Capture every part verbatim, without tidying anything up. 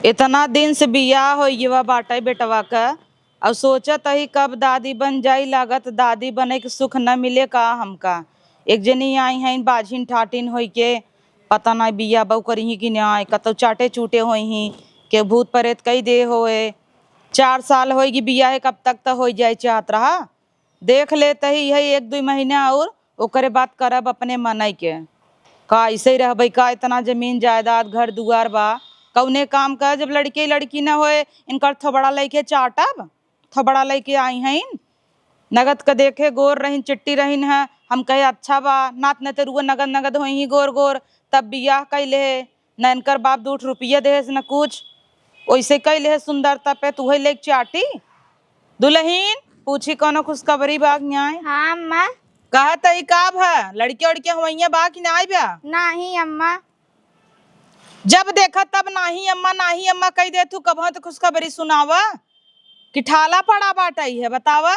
इतना दिन से बियाह होइ गवा बाटइ बेटवा क, अउ सोचत ही कब दादी बन जाई। लागत दादी बनइ क सुख न मिले का हमका। एक जनी आई हैं बाझिन ठाटिन होइ के, पता नाहीं बियाह बहू करिहीं कि नाहीं, कतउ चाटे चूटे होइहीं, के भूत प्रेत कइ दे होए। चार साल होइ गइ बियाह है, कब तक त होइ जाए चाहत रहा। देख लेत ही यही एक दुइ महीना अउर, ओकरे बाद करब अपने मनई के। का अइसे ही रहबइ का? इतना जमीन जायदाद घर दुआर बा, कउने काम क? जब लड़के लड़की न होए, इनकर थोबड़ा लइके चाटब? थोबड़ा लइके आई हइन। नगद क देखे गोर रहिन, चिट्टी रहिन है, हम कहे अच्छा बा, नात नतरुआ नगद नगद होइहीं गोर गोर, तब बियाह कइ लेहे। न इनकर बाप दू ठो रुपया देहेस न कुछ, ओइसे कइ लेहे सुंदरता पे तुहइ लेके चाटी। दुलहिन, पूछी कउनो खुशखबरी बा कि नाहीं? हाँ अम्मा। कहत ही का भा, लड़के उड़के हुवइया बा कि नाहीं बा? नाहीं अम्मा। जब देखा तब नाहीं अम्मा, नाहीं अम्मा कहि देत हू, कबहुँ त खुशखबरी सुनावा कि ठाला पड़ा बाटइ है, बतावा।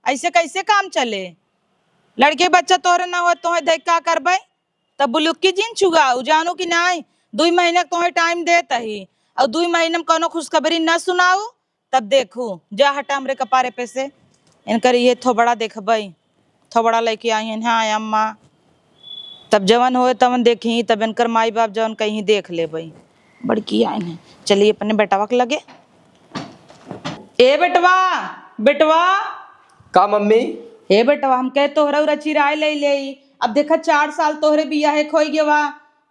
अइसे कइसे काम चले? लड़के बच्चा तोहरे न होए, तोहे धइ का करबइ? तब बुलुक्की जिन चुगाउ, जानू कि नाहीं? दुइ महीना क तोहे time देत ही, अउ दुइ महीना म कउनो खुशखबरी न सुनाउ, तब देखू, जा हटा हमरे कपारे पे से। इनकर इहे थोबड़ा देखबइ, थोबड़ा लइके आई हइन, हाँ अम्मा। तब जवन होए तवन देखी, तब इनकर माई बाप जवन कहीं देख लेबइ। बड़की आइन है, चली अपने बेटवा के लगे। ए बेटवा, बेटवा। का मम्मी? ए बेटवा, हम कहे तोहरा उरा चिराए ले लेई। अब देखा, चार साल तोहरे बियाहे क होइ गवा,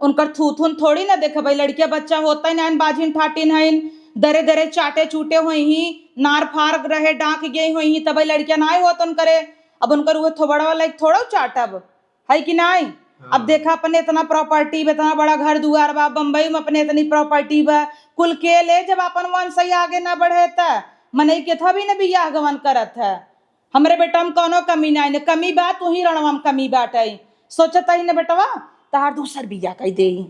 उनकर थूथुन थोड़ी न देखबइ। लड़किया बच्चा होतइ नाइन, बाझिन ठाटिन हइन, दरे दरे चाटे चूटे होइहीं, नार फार रहे डांक गई होइहीं, तबइ लड़किया नाहीं होत उनकरे। अब उनकर उहे थोबड़वा लइके थोड़उ चाटब, है कि नाहीं? हाँ। अब देखा, अपने इतना property बा, इतना बड़ा घर दुआर बा, बम्बई म अपने इतनी property बा, कुल के ले जब अपन वंश ही आगे न बढ़े त मनई केथा भी न बियाह गवन करत है। हमरे बेटवा म कउनो कमी नाहीं, न कमी बा, तुहीं रणवा म कमी बाटइ। सोचत ही न बेटवा, तहार दूसर बियाह कइ देई।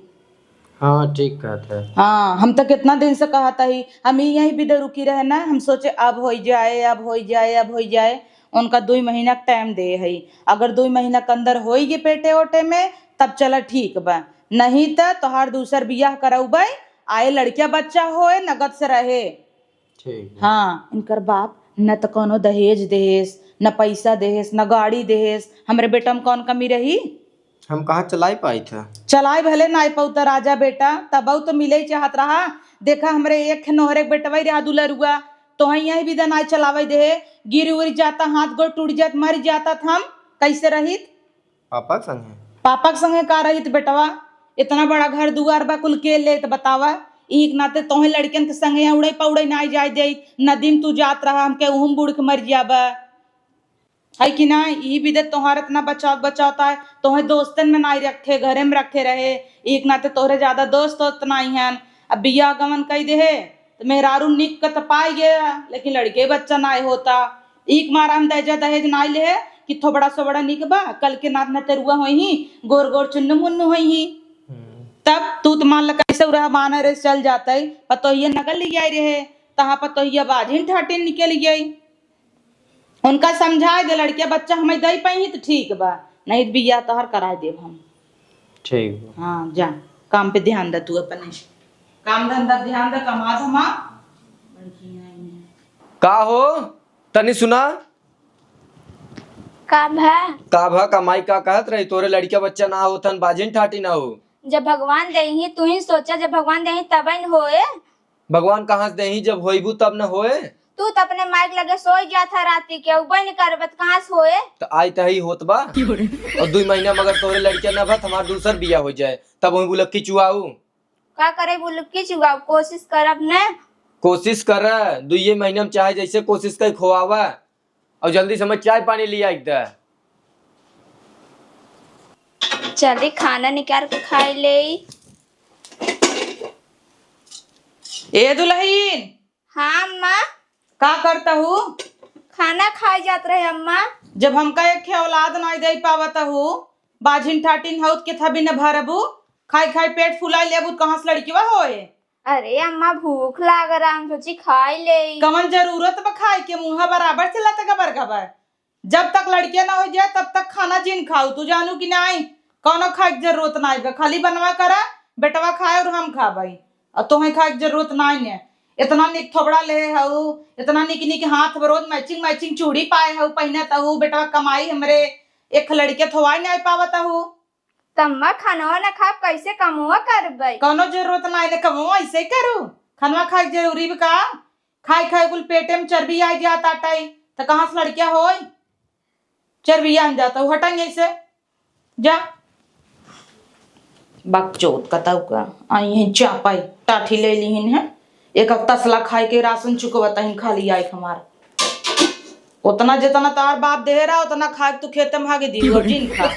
हाँ, ठीक कहत है। हाँ, हम त केतना दिन से कहत ही, हम ही यही बिदे रुकी रहे ना, हम सोचे अब होइ जाए, अब होइ जाए, अब होइ जाए। उनका दुइ महीना क time दे हई, अगर दुइ महीना क अंदर होइ गे पेटे ओटे में, तब चला ठीक बा, नहीं त तोहार दूसर बियाह करउबइ, आए लड़किया बच्चा होए, नगद से रहे। ठीक बा। हाँ, इनकर बाप न त कउनो दहेज देहेस, न पइसा देहेस, न गाड़ी देहेस, हमरे बेटवा म कउन कमी रही? हम कहाँ चलाइ पाइत ह? चलाइ भले नाहीं पउता राजा बेटा, तबउ त मिलइ चाहत रहा। देखा, हमरे एक नोहरे क बेटवइ रहा दुलरुआ, तोहइ यही बिदा नाहीं चलावइ देहे, गिर उर जाता, हाथ गोड़ टूट जात, मर जाता, त हम कइसे रहित? पापा क संगे? पापा क संगे का रहित बेटवा? इतना बड़ा घर दुआर बा, कुल के लेत बतावा? ई क नाते तोहइ लड़कन के संगे उड़इ पउड़इ नाहीं जाइ देइत, नदी म तू जात रहा, हमके उहुम बूड़ के मर जाबा। है कि नाहीं? ई बिदे तोहार इतना बचावत बचावत आए, तोहे दोस्तन में नाहीं रखे, घरे में रखे रहे, ई क नाते तोहरे ज्यादा दोस्त वोस्त नाहीं हन। अब बियाह गवन कइ देहे, त मेहरारू निक क त पाइ गया, लेकिन लड़के बच्चा नाहीं होता। ई क मारा हम दहेजा दहेज नाहीं लेहे कि थोबड़ा सोबड़ा निक बा, कल के नात नतरुआ होइहीं, गोर गोर चुन्नू मुन्नू होइहीं। हम्म। तब तू त मान ल कइसे उरह बानर चल जातइ, पतोहिया नगद लिआइ रहे, तहाँ पतोहिया बाझिन ठाटिन निकल गई। उनका समझाइ दे, लड़किया बच्चा हमइ दइ पइहीं त ठीक बा, नहीं त बियाह तोहार कराइ देब हम। ठीक बा। हाँ, जा, काम पे ध्यान द तू अपने, काम धंधा ध्यान द, कमा धमा। का हो, तनी सुना। का भा? का भा, का माई का कहत रही, तोरे लड़किया बच्चा ना होत हन, बाझिन ठाटिन हो। जब भगवान देइहीं, तू ही सोचा, जब भगवान देइहीं तबइ न होए। भगवान कहाँ से देही, जब होइबू तब न होए। तू त अपने माई के लगे सोइ जात ह राती के, उबे न करबे त कहाँ से होए? त आई तही होत बा। अउर दुइ महीना मगर तोहरे लड़किया न भा त हमार दूसर बियाह होइ जाए, तब वहीं बुलक्की चुआऊ। का करे बुलक्की चुआऊ, कोशिश करब न। कोशिश कर, दुइये महीना में चाहे जइसे कोशिश कइ खोआवा। अउर जल्दी से हमें चाय पानी लियाइ द। चली खाना निकाल के खाइ लेई। ए दुलहिन। हाँ अम्मा। का करत हू? खाना खाइ जात रहे अम्मा। जब हमका एक खे औलाद नाहीं दइ पावत हू, बाझिन ठाटिन हऊ त केथा बिना भरबू, खाइ खाइ पेट फुलाइ लेबू त कहाँ से लड़किवा होए? अरे अम्मा, भूख लाग रहा, हम सोची खाइ लेई। कवन जरूरत बा खाइ के, मुँहा बराबर से लत गबर गबर। जब तक लड़किया ना होइ जाए, तब तक खाना जिन खाऊ, तू जानू कि नाहीं? कउनो खाइ के जरूरत नाहीं बा, खाली बनवा करा, बेटवा खाए अउर हम खाबइ। और तोहे खाए के जरूरत नाई है। इतना निक थोबड़ा ले हऊ, इतना निक निक हाथ में रोज matching matching चूड़ी पाए हऊ, पहनत हऊ। बेटवा कमाई हमरे एक लड़के थोवाई नाई पावत हऊ। तम्मा खानवा न खाब, कैसे कमवा करबै? कौनो जरूरत नाई ले, कमवा ऐसे ही करू। खानवा खाए के जरूरी बा का? खाए खाए कुल पेटे में चर्बी आ जात आटाई, त कहाँ से लड़किया होई? चर्बी आन जात हऊ, हटन ऐसे। जा। बकचोद कतऊ का, आई हैं चापाई, टाठी ले लीहिन है। एक एक तसला खाए के राशन चुकवत हिन, खाली आई हमार। उतना जितना तार बाप देहे रहा, उतना खाए के तू खेते में हागे दी, और जिन खा।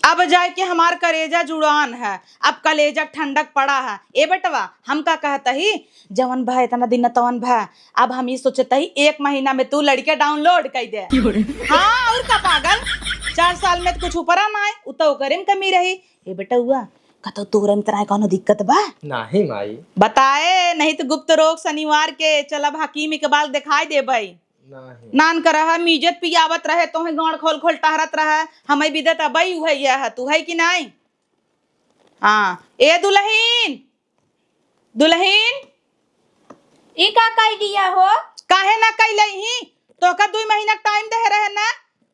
अब जाए के हमार करेजा जुड़ान है, अब कलेजा ठंडक पड़ा है। ए बेटवा, हम का कहत ही, जवन भा इतना दिन तवन भा, अब हम ई सोचत ही एक महीना में तू लड़के download कर दे। हाँ, और का पागल, चार साल में तो कुछ ऊपरा ना आए, उ तो ओकरे में कमी रही। ए बेटउआ, कतौ तोरे में तोरा कौनो दिक्कत बा? नाही माई। बताए, नहीं तो गुप्त रोग शनिवार के चलब हकीम इकबाल दिखाई देबै। नाही। नान करह, मीजत पियावत रहे, तोहे गांड खोल खोल टहरत रहे, हमें बिदत अबई उहे यह, तू है कि नाई? हाँ, ए दुलहिन, दुलहिन। ई का कह दिया हो? काहे ना कैले ही? तोहका दुई महीना टाइम दे रहे ना,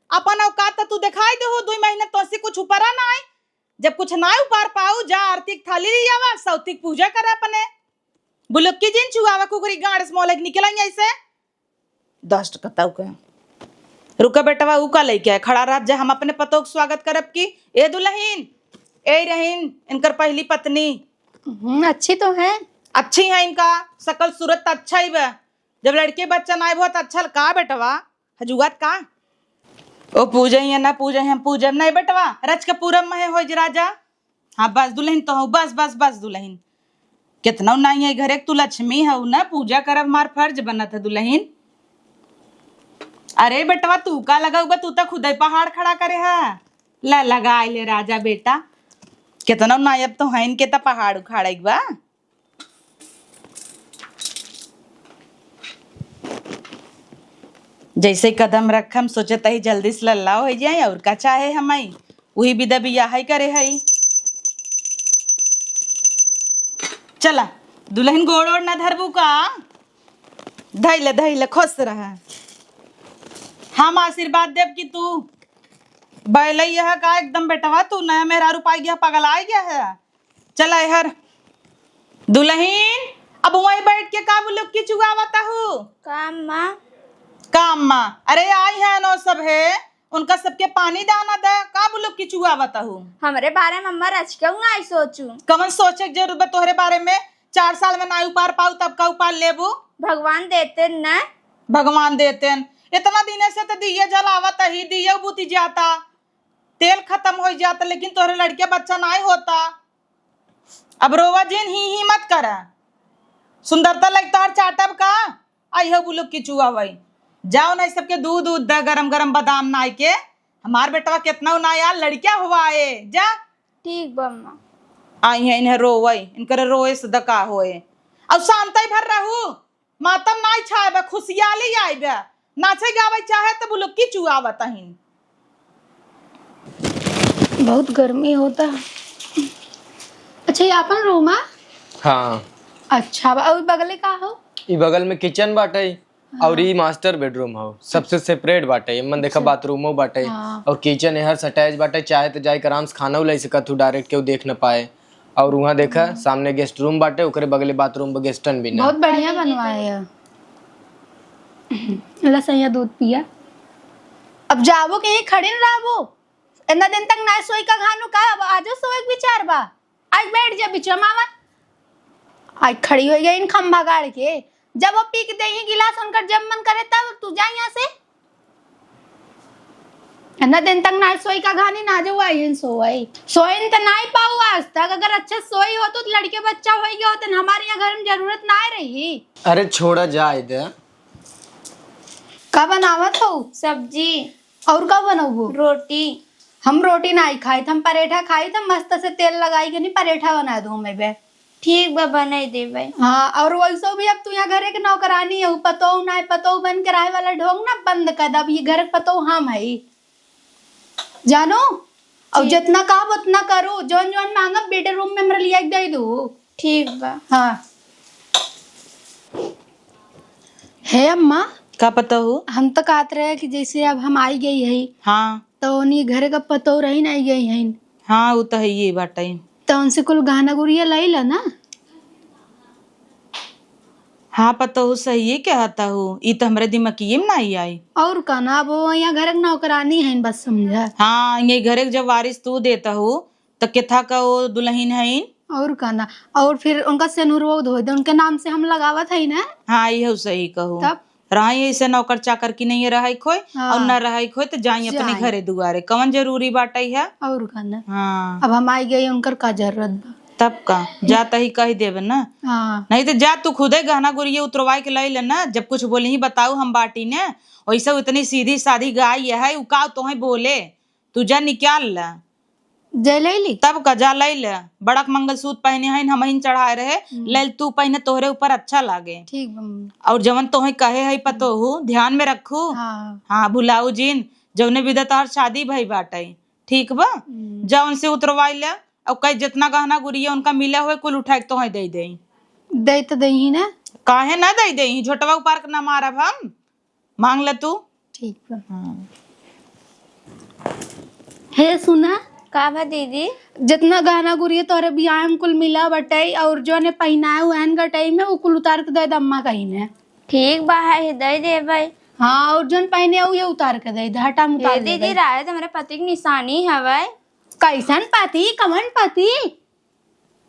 अपन औकात तो तू दिखाई दे हो, दुई महीना तोसे कुछ ऊपरा ना आए। जब कुछ ना उपार पाऊ, जा आरती के थाली ले आवा, सौती के पूजा कर अपने। बुलुक्की जिन चुआवा, कुकुरी गांड से मोलक निकल आई ऐसे। दस्ट कतऊ के। रुका बेटवा, ऊ का लइके है? खड़ा रहत जा, हम अपने पतोह के स्वागत करब की। ए दुलहिन, ए रहीन इनकर पहली पत्नी। हम्म, अच्छी तो है। अच्छी है, इनका सकल सूरत त अच्छा ही बा। जब लड़के बच्चा नाई बहुत अच्छा का बेटवा, हजुआत का? ओ पूजे ही है ना पूजे, हम पूजब नहीं बेटवा, रच के पूरब में है होज राजा। हाँ, बस दुलहिन तो हूँ, बस, बस, बस दुलहिन। केतनौ नाई है घरे, तू लक्ष्मी हऊ ना, पूजा करब हमार फर्ज बनत है दुलहिन। अरे बेटवा, तू का लगउबा, तू तो खुदे पहाड़ खड़ा करे है। ला लगाई ले राजा बेटा, केतनौ नाई अब तो हइन के त पहाड़ उखाड़े के बा। जैसे कदम रखम, सोचत ही जल्दी से लल्ला हो जाए, और का चाहे हमई, वही बिदा बियाह ही करे हई। चला, दुलहिन गोड़ ओड़ ना धरबू का? धैले, धैले, खुश रह। हम आशीर्वाद देब कि तू बैले यह का एकदम बेटवा, तू नया मेहरारू पाई गया, पगला गया है। चला एहर। दुलहिन, अब वहीं बैठ के का बुलुक्की चुआवत हू? का अम्मा? का अम्मा? अरे आई है नो सब है, उनका सबके पानी दाना दे, का बुलुक्की चुआवत हू? हमरे बारे में अम्मा रच के ना आई सोचू। कवन सोचे के जरूरत बा तोहरे बारे में? चार साल में ना उपार पाऊ तब का उपार लेबू? भगवान देते न। भगवान देते न। इतना दिने से तो दिए जलावत ही, दिए बुती जाता। तेल खत्म हो जाता, लेकिन तोहरे लड़के बच्चा नाई होता। अब रोवा जिन, ही, ही मत करा। सुंदरता लग तोहर चाटब का? आई हो बुलुक्की चुआवई। जाओ ना, सबके दूध, दूध द, गरम, गरम बादाम नाई के। हमार बेटवा केतना ना यार लड़किया हुआ है, जा। ठीक बा अम्मा। आई है इन्हें रोवई, इनकर रोए से दका होए। अब शांति भर रहू। मातम नाई छाए बा, खुशियाली आई बा। नाचे गावे चाहे त बुलुक्की चुआवत हिन। बहुत गर्मी होता। अच्छा, ये आपन रूम है? हाँ। अच्छा, बा-, और बगले का हो? ई बगल में किचन बाटे और ई मास्टर बेडरूम हो, सबसे सेपरेट बाटे। एमन देखा अच्छा। बाथरूमो बाटे हाँ। और किचन एहर से अटैच बाटे, चाहे त जाए के आराम से खाना ले सकत हूँ डायरेक्ट, केहू देख न पाए। और वहाँ देखा हम्म। सामने गेस्ट रूम बाटे, ओकरे बगले बाथरूम बा, गेस्टन भी ना। बहुत बढ़िया बनवाए है। ला सैया दूध पिया। अब जाबो के यहीं खड़े न रहबो? इतना दिन तक ना सोई का घानू का, अब आजो सोए के विचार बा? आज बैठ जा बिचवा मावा। आज खड़ी हो गई इन खंभा गाड़ के। जब वो पी के देही गिलास उनकर जब मन करे तब तू जा यहाँ से। इतना दिन तक ना सोई का घानी ना जो आई इन सोई। सोइन त नाई पाऊ आज तक। अगर अच्छा सोई हो तो लड़के बच्चा होई गया होतन, हमारे यहाँ घर में जरूरत ना रही। अरे छोड़ा जाए दे। का बनावत हो? सब्जी। और का बनौबू? रोटी। हम रोटी नाई खाइत, हम परेठा खाइत, हम मस्त से तेल लगाई के नहीं परेठा बना दो हमें बे। ठीक बा, बनाई देबै। हाँ, और वैसो भी अब तू यहाँ घरे के नौकरानी हो, पतोह नाई, पतोह बन के रहे वाला ढोंग ना बंद कर दे। अब ये घर के पतोह हम है, जानो? और ठीक। जितना कहब उतना करू, जौन जौन मांगब बेडरूम में हमरा लिया के दे दू। ठीक बा। हाँ। हे अम्मा, का पतोहू? हम तो कहत रहे कि जैसे अब हम आई गई है, हाँ। तो उन्हीं घरे का पतोह रही ना आई गई है। हाँ, उ तो है ये बाटे। तो उनसे कुल गहना गुरिया लाई ला ना। हाँ पतोहू, सही कहत हू, ई तो हमरे दिमागिए में नाई आई। और का ना, अब वो यहाँ घर के नौकरानी है बस, समझा। हाँ, ये घर के जब वारिस तू देत हू, त केथा का वो दुलहिन हईन। और का ना, और फिर उनका सेनुरवा धोए दे, उनके नाम से हम लगावत है ना। हाँ, इहो सही कहू। तब? रही ऐसे नौकर चाकर की नहीं रहाई खोए, हाँ। और ना रहाई खोए तो जाई अपने जाई। घरे दुआरे, कवन जरूरी बाटे है? और का ना। हाँ। अब हम आई गई, उनकर का जरूरत बा? तब का, जाता ही कही देबे ना। हाँ। नहीं तो जा तू खुदे गहना गुरिया उतरवाई के लाई ले ना, जब कुछ बोली ही बताऊ हम बाटी ने, वैसे इतनी सीधी सादी गाय ये है, उ का तोहे बोले, तू जा निकाल ला। जय लैली। तब का जा लैले, बड़क मंगलसूत्र पहने हईन, हमहिन चढ़ाए रहे, हम्म। लैल तू पहने, तोहरे ऊपर अच्छा लागे। ठीक बा मम्मी। और जवन तोहे कहे है पतोहू, ध्यान में रखू। हाँ। हाँ, भुलाऊ जिन, जौने विदा तोहर शादी भई बाटे, ठीक बा? हम्म। जा उनसे उतरवाई ले, और कहे जितना गहना गुरिया उनका मिला हुए कुल उठा के तोहे दे दे। दे तो दे ही ना। काहे ना दे दे, झोटवा उपार के ना मारब हम। मांग ले तू। ठीक बा। हाँ। हे सुना। का बा दीदी? जितना गहना गुरिया तोहरे बियाह में कुल मिला बटाई और जो ने पहिनाए हुए हैं गटाई में, वो कुल उतार के दे दे अम्मा कहीं ने। ठीक बा, है, दे देबै। हाँ, और जोन पहिने उ ये उतार के दे दे, हटा हम उतार हे दीदी, लेबै। राहे तो हमरे पति के निशानी हवै। कैसन पति, कवन पति?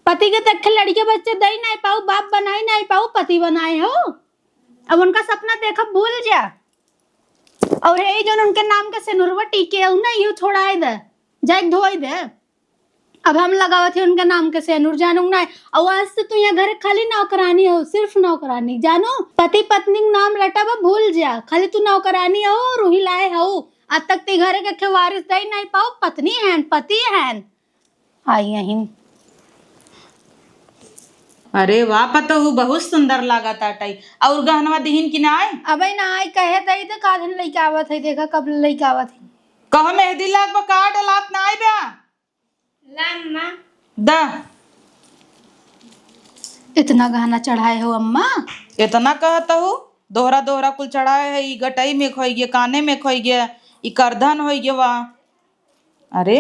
पति के देखे लड़के बच्चे दे नहीं पाऊ, बाप बनाए नहीं पाऊ, पति बनाए हो। अब उनका सपना देखब भूल जा। और हे जोन उनके नाम के सेनुरवा टीके हऊ ना, इहो छोड़ाए दे, जाए के धोए दे। अब हम लगावत ही उनके नाम के सेनुर, जानू ना। और आज से तू यहाँ घर खाली नौकरानी हो, सिर्फ नौकरानी, जानू। पति पत्नी के नाम रटब भूल जा, खाली तू नौकरानी हो और उही लाए हो। आज तक ते घर के खे वारिस दे नहीं पाऊ, पत्नी हैन, पति हैन। आई यहीं। अरे वाह पतोहू, बहुत सुंदर लागत आटई। और गहनवा दिहिन कि नाय? अबे ना आई, कहे दई दे, का दिन लइके आवत है, देखा कब लइके आवत है। कहो मेहंदी लागबा का, डलात नाय बा? ला अम्मा। दा। इतना गहना चढ़ाए हो अम्मा? इतना कहत हो, दोहरा दोहरा कुल चढ़ाए है, ई गटई में खोई गया, काने में खोई गया, ई करधन होई गया वा। अरे,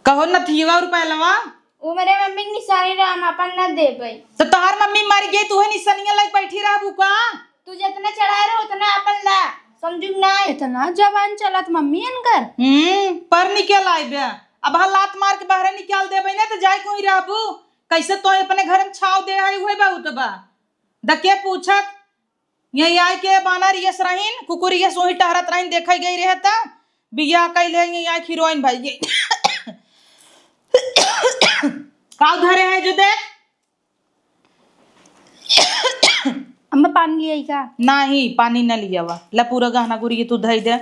कहो नथियवा और पैलवा? उ मेरे मम्मी के निशानी रहा, हम अपन न देबै। तो तोहार मम्मी मर गई, तू है निशानिया लग बैठी रहबू का? तू जितना चढ़ाए रहो, उतना अपन ला, समझू कि नाय? इतना जबान चलत मम्मी इनकर। हम्म, पर निकल आइबे। अब हा लात मार के बाहर निकाल देबै ना, तो जाए कोई रहबू। कैसे तो अपने घर में छाव दे है, उहे बहुत बा। द के पूछत, यही आए के बानर यस रहीन, कुकुर यस वही टहरत रहीन, देखे गई रहे त बियाह कैले, यही आए हीरोइन भाई ये। का धरे है जो देख? अम्मा, पानी ले आई का? नाही, पानी न लियावा। ला, पूरा गहना गुरिया तू धई दे।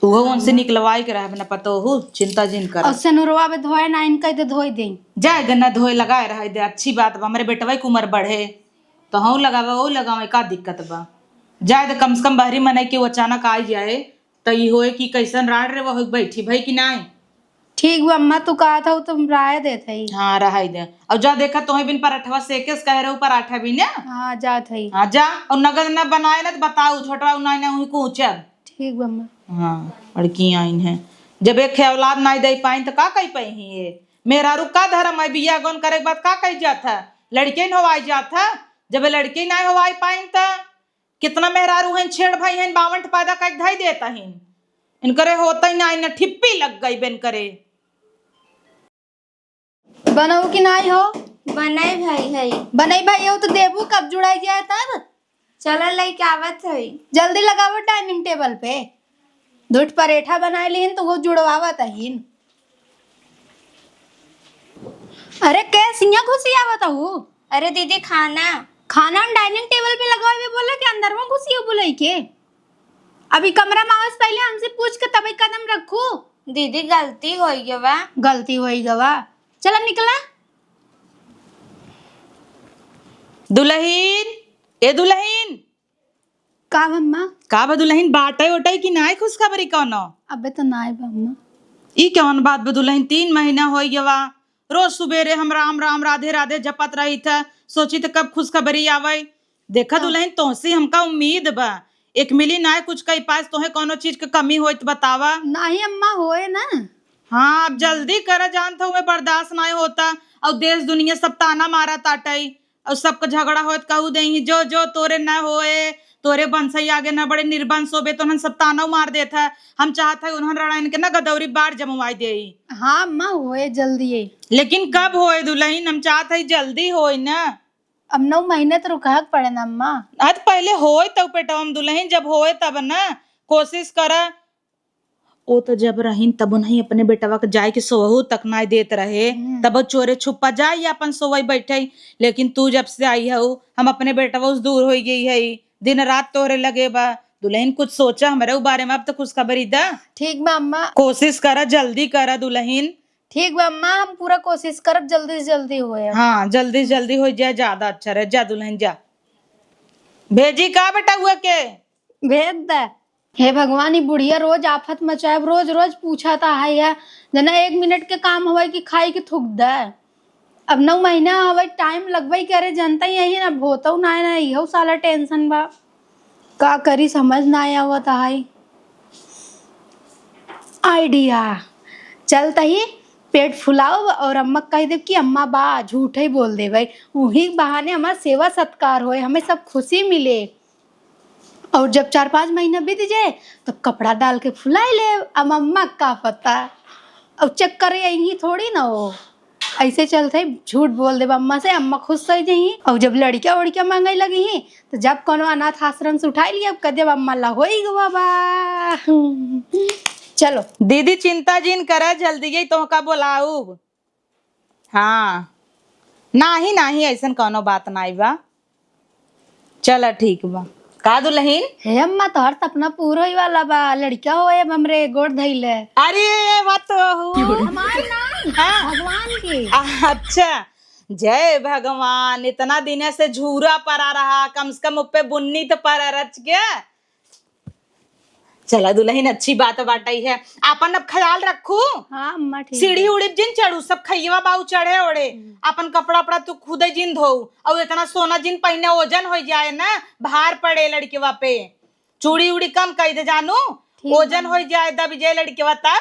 उहो उनसे निकलवाई के रहब न पतोहू, चिंता जिन कर। और सेनुरवा बे धोए ना, इनका दे धोए दे। जाए दे, न धोए, लगाए रहे दे, अच्छी बात बा। हमरे बेटवा के उम्र बढ़े, तो हऊ लगावे, ओ लगावे, का दिक्कत बा? जाए दे, कम से कम बहरी मनई के अचानक आई जाए, त ई होए कि कैसन राड़ रे, वह बैठी भई कि नाय? ठीक बा अम्मा, तू कहत हऊ त हम राय देत हई। हाँ, रहाई दे। और जा देखा, तोहे बिन पराठवा सेके से कहे रहू, पराठा भी ना। हाँ, जात हई। हाँ, जा। और नगद न बनाए ना त बताऊ, छोटवा नाय ना उही कूचब। ठीक बा अम्मा। हाँ, बड़की आइन है। जब एक खे औलाद नाय दे पाइन त का कही पाई ये? मेहरारू का धर्म है, बियाह गौन करे के बाद का कही जात है? लड़के न होवाई जात है। जब लड़के नाय होवाई पाइन त कितना मेहरारू हईन, छेड़ भाई हईन, बावन ठे पैदा कइके धई देत हईन। इनकरे होतई नाई, न ठिप्पी लग गई बेन करे। बनऊ कि नाई हो? बनई भाई हई। बनई भाई हो तो देबू, कब जुड़ाई जाए तब? चलो लइके आवत हई। जल्दी लगावो dining table पे। दुठ परेठा बनाए लिहिन तो वो जुड़वावत हईन। अरे, के सिया घुसियावत हऊ? अरे दीदी, खाना। खाना हम dining table पे लगावे बोले कि अंदर में घुसियो बोले के? अभी कमरा में आवे से पहले हमसे पूछ के तबे कदम रखू। दीदी, गलती होई गवा। गलती होई गवा। चला निकला। दुलहिन, ए दुलहिन। का बा अम्मा? का बा दुलहिन, बाटै ओटै कि नाय खुशखबरी कौनो? अबे तो नाय बा अम्मा। ई कौन बात बा दुलहिन, तीन महीना होई गवा, रोज सुबेरे हम राम राम राधे राधे जपत रहित है, सोचित कब खुशखबरी आवै। देखा हाँ। दुलहिन, तोहसे हमका उम्मीद बा, एक मिली नाय कुछ कही पास, तोहे कौनो चीज के कमी होई त बतावा। नाही अम्मा, होए ना। हाँ, अब जल्दी करा, जानत हूँ मैं बर्दाश्त नाय होता। और देश दुनिया सब ताना मारा ताटई, और सबका झगड़ा होत कहू देही, "जो, जो, तोरे न होए, तोरे बंसई आगे न बढ़े, निर्बंस होबे।" तो उन्हन सब ताना मार देत है। हम चाहत है उन्हन रड़ाइन के ना गदौरी बार जमवाई देई। हाँ अम्मा, होए जल्दी है। लेकिन कब होए दुलहिन, हम चाहत है जल्दी होए ना। अब नौ महीने तो रुकहक पड़े ना अम्मा। आज पहले होए तब पेटवा में दुलहिन, जब होए तब ना। कोशिश करा। ओ तो जब रहीन तब नहीं अपने बेटवा के जाए के सोहू तक नाय देत रहे, हम्म। तब चोरे छुपा जाए या अपन सोवई बैठे। लेकिन तू जब से आई हऊ, हम अपने बेटवा से दूर होई गई है, दिन रात तोहरे लगे बा। दुलहिन कुछ सोचा हमरे उ बारे में, अब तो खुशखबरी दा। ठीक बा अम्मा। कोशिश करा, जल्दी करा दुलहिन। ठीक बा अम्मा, हम पूरा कोशिश करब जल्दी से जल्दी होए। हाँ, जल्दी से जल्दी हो जाए, ज्यादा अच्छा रहे। जा दुलहिन जा, भेजी का बेटा हुआ के? भेज दे। हे भगवान, ई बुढ़िया रोज आफत मचाए, रोज रोज पूछा था है या जना एक मिनट के काम हवे कि खाई के थूक दे। अब नौ महीना हवे, टाइम लगबे करे, जनता ही यही ना, भोतौ ना, ना इहो साला टेंशन बा। का करी, समझ ना आवत है। आइडिया, चलता ही पेट फुलाओ और अम्मा कह देब कि अम्मा बा, झूठे बोल देबे, वही बहाने हमार सेवा सत्कार होए, हमें सब खुशी मिले। और जब चार पाँच महीना बीत जाए, तब कपड़ा डाल के फुलाए ले। अब अम्मा का पता, अब चक्कर यही थोड़ी ना हो। ऐसे चलते झूठ बोल देब अम्मा से, अम्मा खुश हो जाई। और जब लड़किया वड़किया मांगे लगी ही, तो जब कोनो अनाथ आश्रम से उठाई लिया, कह देब अम्मा ला होई गवा बा। चलो। दीदी चिंता जिन करा, जल्दी ही तोहका बोलाऊब। हाँ, नाही, नाही, ऐसन कौनो बात नाई बा। चला, ठीक बा। का दुलहिन? हे अम्मा, तोहर सपना पूरा होई वाला बा, लड़का होए अब हमरे गोड़ धइले। अरे, ये बात तो हूँ। हमार ना, हाँ। भगवान की। आ, अच्छा, जय भगवान, इतना दिन से झूरा परा रहा, कम से कम उपे बुन्नी तो परा रच के। चला दुलहिन, अच्छी बात बाटई है, आपन अब ख्याल रखू। हाँ अम्मा, ठीक सीढ़ी है। उड़ी जिन चढ़ू, सब खइयवा बाऊ चढ़े ओढ़े। हम्म। आपन कपड़ा उपड़ा तू खुदे जिन धोऊ, और इतना सोना जिन पहिने, ओजन हो जाए ना, भार पड़े लड़केवा पे। चूड़ी उड़ी कम कई दे जानू, ठीक ओजन बा। हो जाए, दब जाए लड़केवा तब।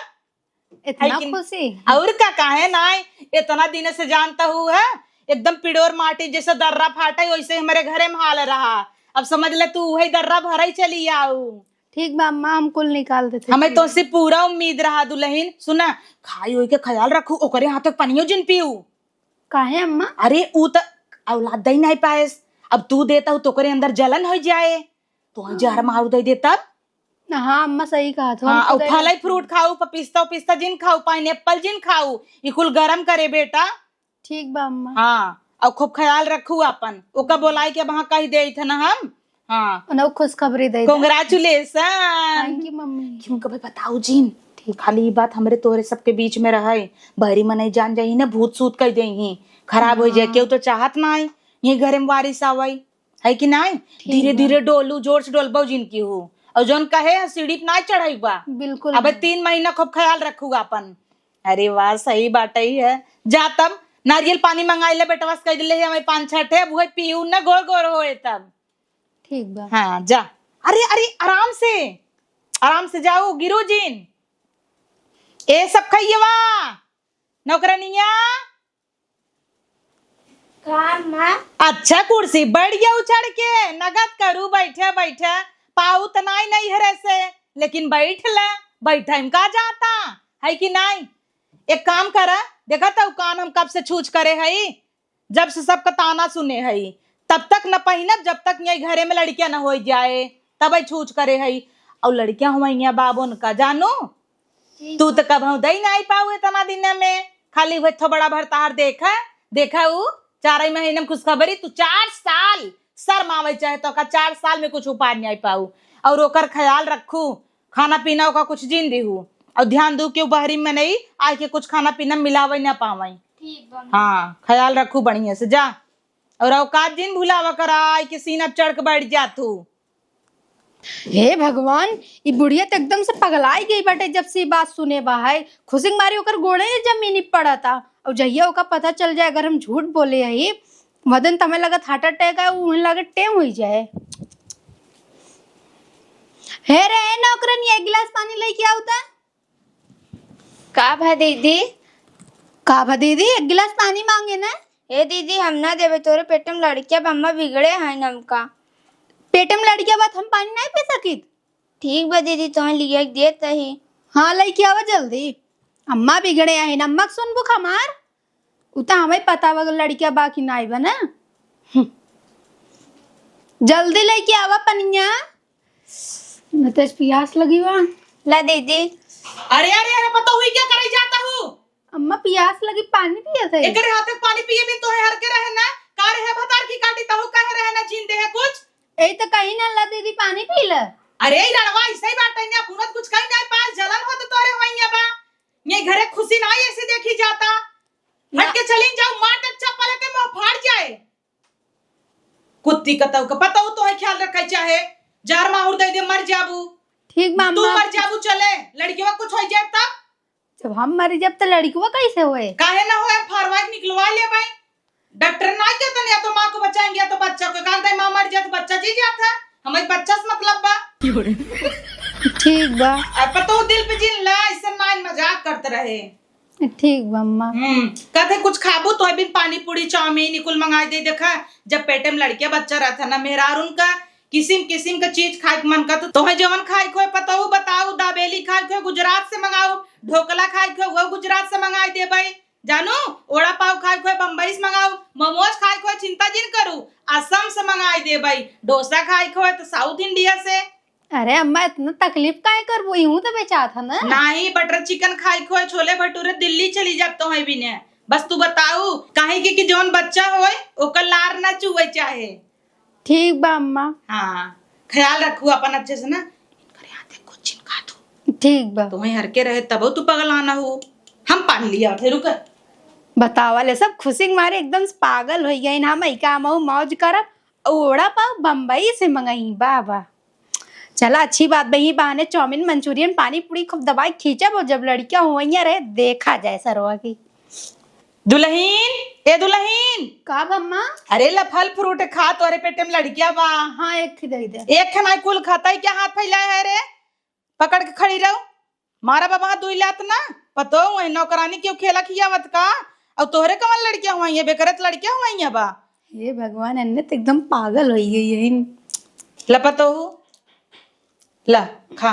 इतना है कि खुशी? और का, काहे नाय? इतना दिन से जानता हूँ है, एकदम पिड़ोर माटी जैसे दर्रा फाटे, वैसे हमरे घरे में हाल रहा। अब समझ ले तू वही दर्रा भराई चली आऊ। ठीक बा अम्मा, हम कुल निकाल देते। हमें तो से पूरा उम्मीद रहा दुलहिन। सुना, खाई होई के ख्याल रखू, ओकरे हाथ के पनियो जिन पीऊ। काहे अम्मा? अरे ऊ त औलाद दई नाई पाएस, अब तू देता हूँ तो ओकरे अंदर जलन हो जाए, तो जहर मारू दई दे तब। हाँ अम्मा, सही कहा तो। हाँ, हम और खुदे फल रखते फ्रूट हैं। खाऊ, पपिस्ता उपिस्ता जिन खाऊ, पाइनएप्पल जिन खाऊ, ई कुल गरम करे बेटा। ठीक बा अम्मा। हाँ, और खूब ख्याल रखू आपन। ओका बोलाई के वहाँ कही देइत है ना हम। हाँ। उन्हें खुशखबरी दे दे। Congratulation। Thank you मम्मी। क्यों कभी बताऊ जिन? ठीक। खाली ई बात हमरे तोरे सबके बीच में रहे, बहरी मनई जान जाई ना, भूत सूत कह देही, खराब हो जाए। हाँ। केहू तो चाहत ना आई ये घरे में वारिस आवई। है कि नाई? ठीक धीरे बा। धीरे डोलू, जोर से डोलबो जिन केहू। और जौन कहे है सीढ़ी पे नाई चढ़ाई बा। बिल्कुल अबे नहीं। तीन महीना खूब ख्याल रखू आपन। अरे वाह, सही बात ही है। जा तब नारियल पानी मंगाई ले, बेटवा से कह दिले हमें पाँच छह ठे, अब उहे पीऊ न गोर गोर होए तब। ठीक बा। हाँ जा। अरे अरे, आराम से, आराम से जाओ, गिरो जिन। ए सब खइयवा, नौकरनिया। का माँ? अच्छा कुर्सी बैठ गया उछड़ के, नगद करू बैठे बैठे, पाऊ त नाई नैहरे से, लेकिन बैठ ले, बैठे में का जाता है कि नाई? एक काम करा, देखा तो कान हम कब से छूछ करे हई, जब से सबका ताना सुने हई, तब तक न पहिनब जब तक यही घरे में लड़कियां न हो जाए, तब ही छूछ करे हई। और लड़कियां हुआ बाबू उनका जानू, ठीक तू बा। तो कबहू दई ना आई पाऊ इतना दिन में, खाली हुए थोबड़ा भर तार देखा, देखा उ चार ही महीने में खुशखबरी, तू चार साल शर्म आवे चाहे तो का चार साल में कुछ उपाय नहीं आई पाऊ। और ओकर ख्याल रखू, खाना पीना ओका कुछ जीन दीहू, और ध्यान दू कि उ बहरी में नहीं आए के कुछ खाना पीना मिलावे ना पावे। ठीक बा। हाँ, ख्याल रखू बढ़िया से जा, और औकात जिन भुलावा करा, आई के सीना पे चढ़ के बैठ जा तू। हे भगवान, ई बुढ़िया तो एकदम से पगलाई गई बाटे। जब से ई बात सुने बा है, खुशी के मारी ओकर गोड़े जमीनी पड़ता। और जहिया ओका पता चल जाए अगर हम झूठ बोले हई, वह दिन तमे लगत heart attack आए, उन्हें लगे टेम होई जाए। हे रे, ए नौकरनी, एक गिलास पानी लेके आउ त। का भा दीदी? का भा दीदी, एक गिलास पानी मांगे ना। ए दीदी, हम ना देबे, तोरे पेट में लड़किया बा, अम्मा बिगड़े हैं हमका। पेट में लड़किया बा त हम पानी नहीं पी सकित। ठीक बा दीदी, तोहे लिया के देत ही। हाँ, लेके आवा जल्दी। अम्मा बिगड़े हैं, अम्मा के सुनबू हमार। उ त हमें पता बा लड़किया बा कि नाई बा ना। हम्म। जल्दी लेके आवा पनिया। न तेज पियास लगी बा। ला दीदी। अरे, अरे, अरे, पता हुई क्या करे जाता हूँ? अम्मा पियास लगी, पानी पिए थे। एकरे हाथे पानी पिए भी तोहे हर के रहे ना। का रहे भतार की काटी तहु कहे रहे ना जीन दे है कुछ। ए त कहीं ना ला दीदी पानी पी ले। अरे ई रड़वा ऐसे ही बाटे ना, पुनत कुछ कहीं नहीं पास जलन हो तो तोरे होइया बा। ये घरे खुशी ना ऐसे देखी जाता। ना। हट के चली जाओ, मार दे चप्पल के मुंह फाड़ जाए। कुत्ती कतऊ का पता हो तो है ख्याल रखे चाहे। जार माहुर दे दे मर जाबू। ठीक बा तू अम्मा। मर जाबू चले, लड़कियों कुछ हो जाए तब। जब हम मरी जब तो लड़कियों कैसे होए? काहे ना होए, फारवा के निकलवा ले भाई। डॉक्टर ना कहते नहीं या तो माँ को बचाएंगे या तो बच्चा को। कागदाई माँ मर जाए तो बच्चा जी जाता है, हमारे बच्चा से मतलब बा। ठीक बा। अब पता हो दिल पे जिन ला, इससे नाइन मजाक करते रहे। ठीक बा अम्मा। हम्म, कहते कुछ खाबू तो बिन पानी पूरी चाउमीन ई कुल मंगाई दे। देखा जब पेटे में लड़किया बच्चा रहता ना मेहरार उनका किसिम किसिम का चीज खाए के मन करत। तोहे जवन खाए के होए पतऊ बताऊ, दाबेली खाए के होए गुजरात से मंगाऊ, ढोकला खाए के होए वो गुजरात से मंगाई देबे। जानू, ओड़ा पाव खाए के होए बम्बई से मंगाऊ, मोमोज खाए के होए चिंता जिन करू, असम से मंगाई देबे। डोसा खाए के होए तो साउथ इंडिया से। अरे अम्मा, इतना तकलीफ काहे करबू? इहू तो बेचात है ना। नाही, बटर चिकन खाए के होए, छोले भटूरे दिल्ली चली जाब तोहे बिने। बस तू बताऊ, काहे के कि जौन बच्चा होए ओकर लार ना चुए चाहे। ठीक बा अम्मा। हाँ, ख्याल रखू अपन अच्छे से ना। इनकर यहाँ देख कुछ चिन खा तू। ठीक बा। तोहे हर के रहे तब तू पगलाना हो। हम पानी लिया थे, रुक। बतावा ले, सब खुशी के मारे एकदम से पागल हो गए। हम ई काम मौज करब, ओड़ा पाव बम्बई से मंगाई बाबा। चला अच्छी बात बा, यही बहाने चाउमीन, मंचूरियन, पानी पूरी खूब दबाई खींचब और जब लड़कियां हुआइया रहे देखा जाए सरवा की। दुलहीन, ए दुलहीन। का बम्मा? अरे ला फल फ्रूट खा, तोरे पेटे में लड़किया बा। हाँ, एक ही दे दे। एक खाना कुल खाता है क्या, हाथ फैलाए है रे? पकड़ के खड़ी रहो। मारा बाबा दुई लात ना, पतो वही नौकरानी क्यों खेला खियावत का? और तोहरे कमल लड़किया हुआइया, बेकरत लड़किया हुआइया बा। हे भगवान, अन्ने तो एकदम पागल हो गई है। ला पतोहू, ला, खा।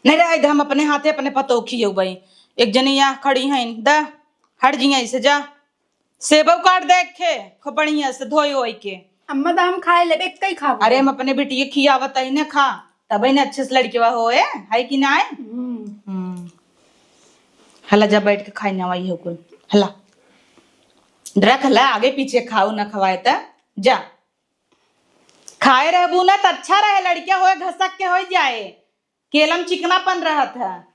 नहीं रहे दे, हम अपने हाथे अपने पतोह खियौबई। एक जनी यहाँ खड़ी हैं, दा, हट जिया इसे, जा। सेबऊ काट दे खे, खूब बढ़िया से धोई ओई के। अम्मा, तो हम खाए लेबे, एक ही खाबो। अरे, हम अपने बिटिया खियावत ही ने, खा, तब ही ने अच्छे से लड़केवा होए, है कि नाय? हम्म। हम्म। हला जा बैठ के खाई ना, वही हो कुल। हला। रख ला, आगे पीछे खाऊ ना खवाए त, जा। खाए रहबू ना त अच्छा रहे, लड़किया होए घसक के होई जाए, केलम चिकनापन रहत है।